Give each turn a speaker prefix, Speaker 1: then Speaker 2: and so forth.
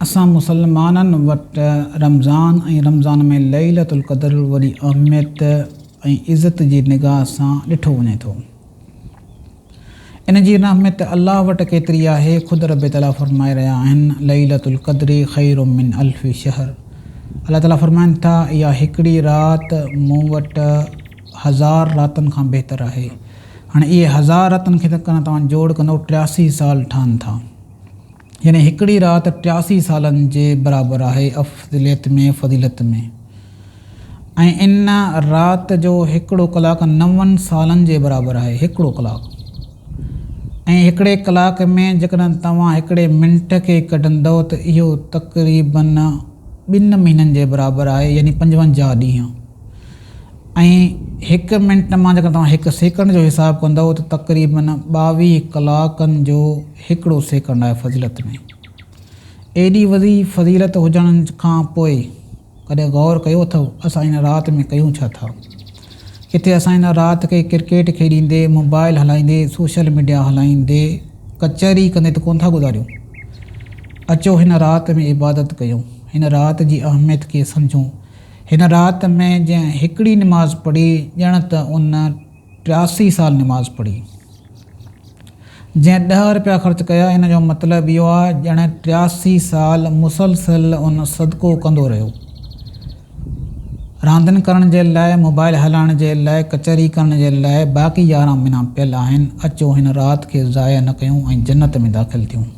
Speaker 1: اسان مسلمانن وٽ رمضان ۽ رمضان ۾ ليلة القدر وڏي اهميت ۽ عزت جي نگاهه سان ڏٺو وڃي ٿو. ان جي اهميت الله وٽ ڪيتري آهي، خود رب تعاليٰ فرمائي رهيا آهن، ليلة القدر خير من الف شهر الله تعاليٰ فرمائن ٿا، اها هڪڙي رات مون وٽ هزار راتن کان بهتر آهي. هاڻي اهي هزار راتن کي توهان جوڙ ڪندؤ 83 سال ٺهن ٿا. يعني هڪڙي رات 83 سالن جي برابر آهي افضليت ۾ فضيلت ۾ ۽ ان رات جو هڪڙو ڪلاڪ نون سالن جي برابر آهي هڪڙو ڪلاڪ ۽ هڪڙي ڪلاڪ ۾ جيڪڏهن توهان هڪڙي منٽ کي ڪڍندؤ ته اهو تقريبن ٻن مهينن جي برابر آهي يعني 55 ڏينهن ۽ هڪ منٽ مان جيڪڏهن توهان هڪ سيڪنڊ جو حساب ڪندؤ ته تقريبن 22 ڪلاڪن جو هڪڙو سيڪنڊ آهي فضيلت ۾. ايڏي وڏي فضيلت هجڻ کان پوء ڪڏهن غور ڪيو اٿئو اسان ان رات ۾ ڪيون ڇا ٿا؟ ڪٿي اسان ان رات کي ڪرڪيٽ کيڏيندي، موبائل هلائيندي، سوشل ميڊيا هلائيندي، ڪچهري ڪندي ته ڪونه ٿا گذاريون؟ اچو هن رات ۾ عبادت ڪيون، هن رات جي اهميت کي سمجهون. هن رات ۾ جنهن هڪڙي نماز پڙهي ڄڻ ته ان 83 سال نماز پڙهي. جنهن ڏهه رپيا خرچ ڪيا ان جو مطلب اهو آهي ڄڻ 83 سال مسلسل ان صدقو ڪندو رهيو. راندين ڪرڻ جي لاء، موبائل هلائڻ جي لاء، ڪچهري ڪرڻ جي لاء باقي 11 مهينا پيل آهن، اچو هن رات کي ضايع نه ڪيون ۽ جنت ۾ داخل ٿيون.